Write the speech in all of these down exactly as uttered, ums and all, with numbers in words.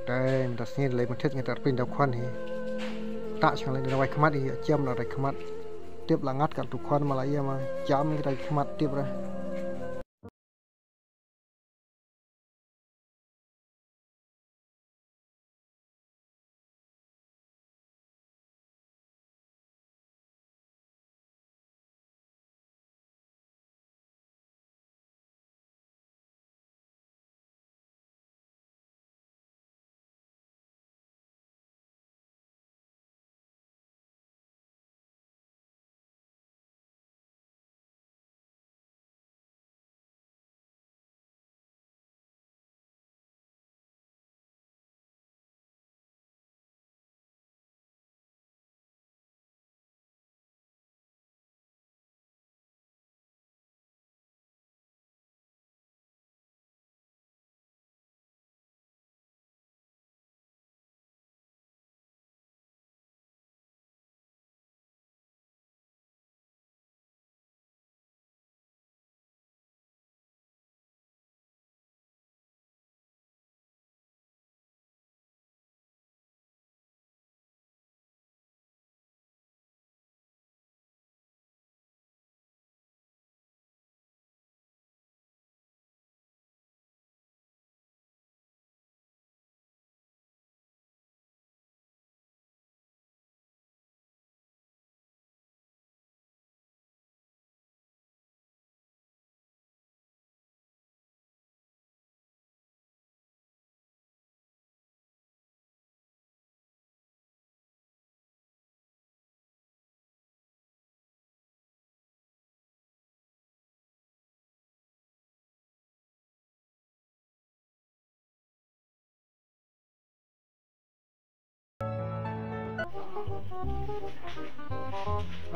Te mynta sngi lei mynta ngi ta pyn da khwan hi. Ta shang lei da wai khmat hi, jam da wai khmat. Tip la ngat ka tu khwan ma la ïa ma jam ngi da khmat tip ra.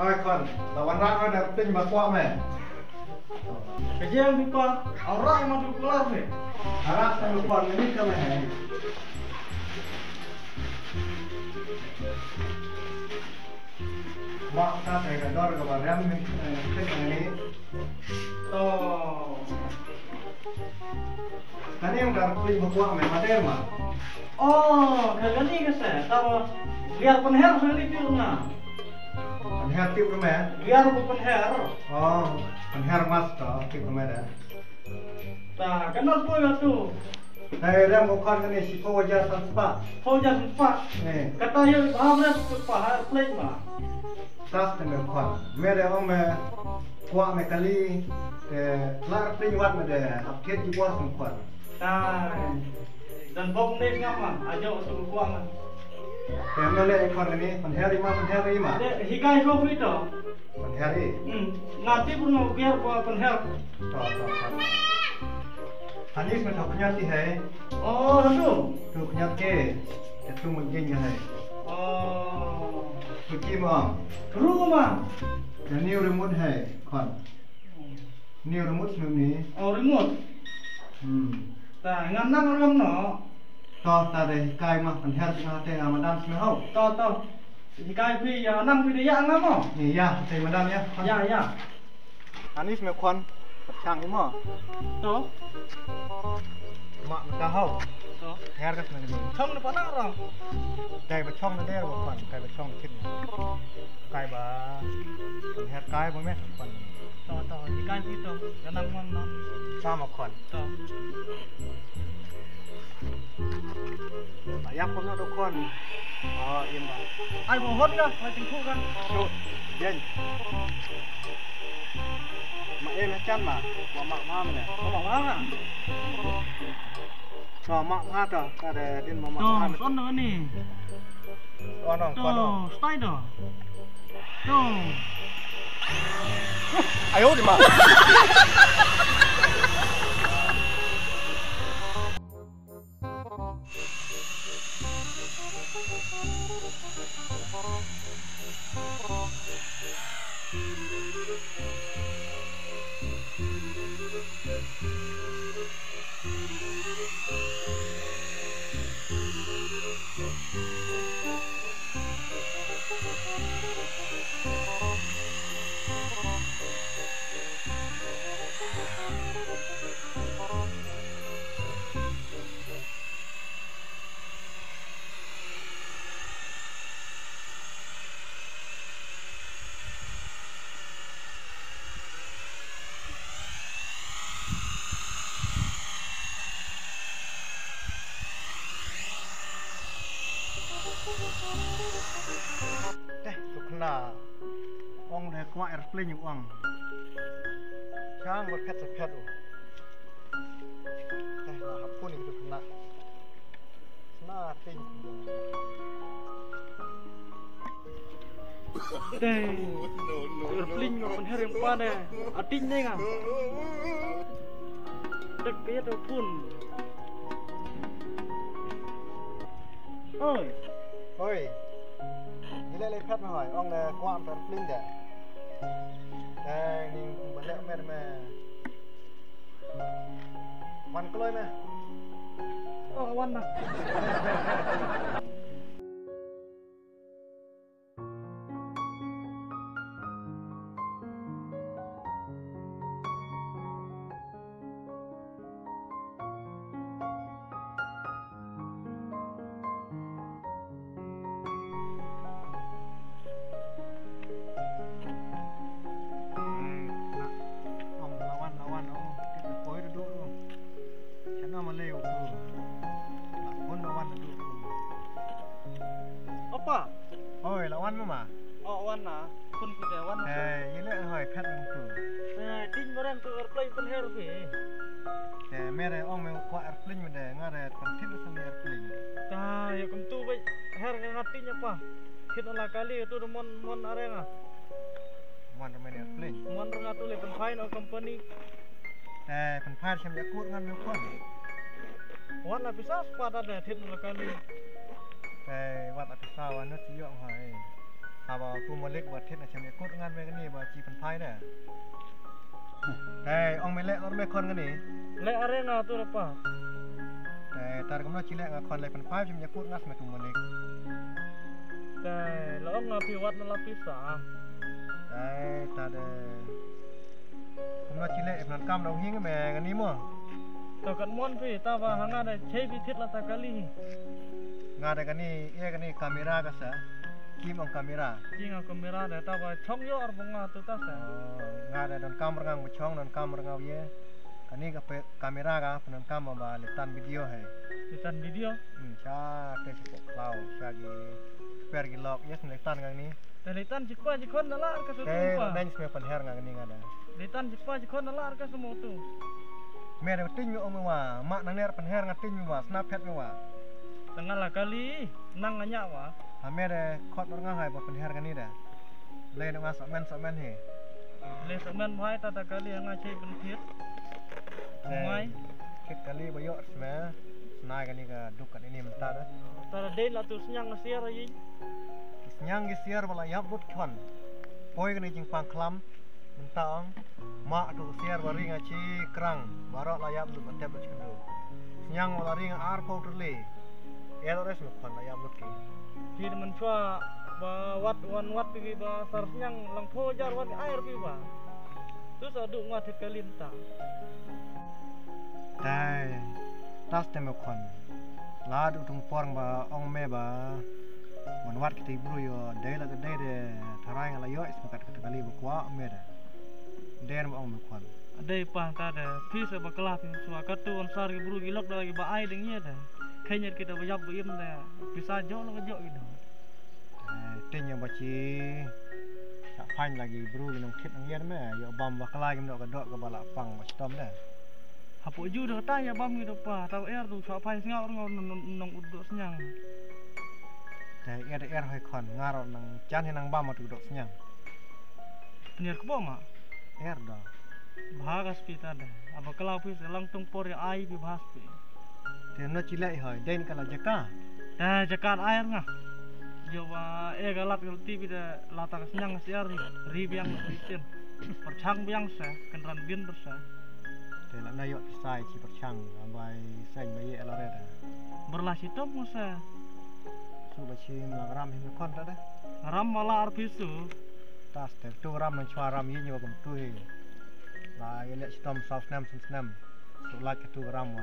Ai khon, la wanrah ka da pynbakwa me. Ka jeng bupa, aura ma tu kelar me. Ara sa bupa ni ka me. Mak ka te ka dor ka ba rem ni, eh, kit ni. To. Kane ym ka pynbakwa me mater ma. Oh, ka kane ka se. Ta ba biar pynher sa ni tu na. Pynher tip ruh me. Biar bu pynher. Oh, pynher mas to tip ruh me da. Ta, kano poi atu? Hai, rem u khon kane shiphew hajar san spah. Shiphew hajar san spah. Eh. Kata ïa ba ha bre spah ha plate ma. Tas te me khon. Me de ong me kwah me kali, te lar pring wat me de update ji bos me khon. Ta. Dan bok ne ngam ma, ajo tu kwah ma. Te me le khon kane, pynher i ma, pynher i ma. De, hikai ko free to. Pynher i. Hmm. Nga tip ruh nga biar ko pynher. To, to, to. Anis me to khñiot ki hai. Oh, tu. Tu khñiot ke. Te tu mun jing hai. Oh. Tu ki ma. Ru ma. Te new remote hai, khon. New remote snu ni. Oh, remote. Hmm. Ta, ngan nang ram no. To, ta de hikai ma, pynher nga te, ah, madam snu hau. To, to. Hikai phi, ïa, nang phi de ïa nga mo. Ni ïa, te madam ïa. Ïa, ïa. Anis me khon, pynchang mo. To. Ma, ka hau. To. Her ka snu ni. Chong de pa nang ram. Kai ba chong de ba khon, kai ba chong kit. Kai ba. Pynher kai ba me khon. To, to, hikai phi to. Ka nang mon no. Sama khon. To. Ba ïap ko no do khon. Oh, im ba. Ai, ba hot ka, ba tingku ka. Shu, yen. Ma em ha chan ma. Ba ma ma ne. Ba ma ma. To, ma ma to. Ka de din ma ma. To, ma. Ton do ni. Ko no, ko no. To, stai do. To. Ayo di ma. Teh, tu kena. Ong deh kwah airplane u ong. Chang ba phet sa phet u. Teh, na hapun itu kena. Kena ting. Teh. Airplane nga pynher ïa pa ne. Ating ne nga. Tek kaya tu pun. Oi. Oi. Gila le phat ma hoi. Ong le kwah airplane de. Teh, ni ba le mer me. Wan kloi me. Oh, wan na. Opa. Oi, la wan ma ma. Oh, wan na. Phone kita wan. Eh, ila hoi phet nang tu. Eh, ting barang tu airplane pynher phi. Eh, mere ong me kwah airplane me de, nga de pynthit sa ni airplane. Ta, ya kum tu bai her nga ting apa. Kit ala kali tu de mon mon are nga. Mon re me ni airplane. Mon re nga tu le pynphai na company. Eh, pynphai shem ya kut ngan me kon. Wan la pisa spa da de thit ala kali. Eh, wat la pisa wan no ti yong hai. Haba tu malik ba thit na shem ya kut ngan me ni ba chi pynphai de. Tei, ong me leh lor me khon kane. Leh are nga tu rapa. Tei, tar kumno chi leh nga khon leh pynphai jum ïa kut ngas me tu malik. Tei, la ong nga phi wat na la pisa. Tei, ta de. Kumno chi leh pyndonkam na u hing me kane mo. To kan mon phi, ta ba ha nga de chei phi thit la ta kali. Nga de kane, ïa kane kamera ka sa. Kim ong kamera. Kim ong kamera de, ta ba chong ïoh ar ba nga tu ta sa. Oh, nga de donkam rngang ba chong, donkam rngang ye. Kane ka pe kamera ka pyndonkam ba litan video hai. Litan video? Hmm, cha te sa pok klau, cha gi per gi lok, yes, litan kang ni. Te litan jikpa jikon na lar ka sutu pa. Te nang sme pynher nga kane nga de. Litan jikpa jikon na lar ka sumo tu. Me de ting me ong me wa, ma nang ner pynher nga ting me wa, snap phet me wa. Tang la kali, nang nga nya wa. Ha me de khot nor nga hai ba pynher kane de. Lei nang nga sok men sok men he. Lei sok men bhai ta ta kali nga chei pynthit. Mai. Thit kali ba ïoh sma. Snai kane ka duk kane ni mynta de. Ta la dei la tu sniang na siar ayi. Sniang ki siar ba la ïap lut khon. Poi kane jingpang khlam. Mynta ong. Ma tu siar ba ring achi krang. Baroh la ïap lut ba tep ba chikdu. Sniang ba la ring ar pau terle. Ïa la res ma khon la ïap lut ki. Ki de mynchwa ba wat wan wat ki ba sar sniang lang pho jar wan ai rupi ba. Tu sa du ngwa thit kali mynta. Tai. Tas te me khon. La du tung por ba ong me ba. Wan wat ki te bru ïo dei la dei de tharai nga la ïoh is makat ka kali ba kwah me de. Den ba ong me khon. Dei pa ta de pisa ba kala pisa ka tu wan sar ki bru ki lok da ki ba ai ding ïa de. Khenyet ki da ba yap ba im de. Pisa jok la ka jok ki de. Eh, tin ïa ba chi. Sa phain la ki bru ki nong thit nong ïa me. Ïa bam ba kala ki mno ka dok ka ba la pang ba chitom de. Hapoh ju da kata ïa bam ngi da pa, ta er tu sa phai sngap ngi nong, nong, nong ut dok sniang. Te er er hoi khon, ngar nang chan hi nang bam tu dok sniang. Nier kbo ma? Er da. Bha ka spi ta da. Aba kala phi sa lang tung por ya ai bi bha spi. Te no chi lei hoi, den kala jaka. Ta jaka ai nga. Yo ba e ka lat ka ti bi da la ta ka sniang si ar ri biang ri sin. Perchang biang sa, kenran bin sa. Te la na yok pisai chi perchang, bai sai bai ye la reda. Berla chi tom mo sa. Su ba chi la ram hin kon ta da. Ram mala ar pisu. Tas te tu ram nang chwa ram yin yo kum tu hi. La ye le chi tom sau snem sim snem. Su la ke tu ram wa.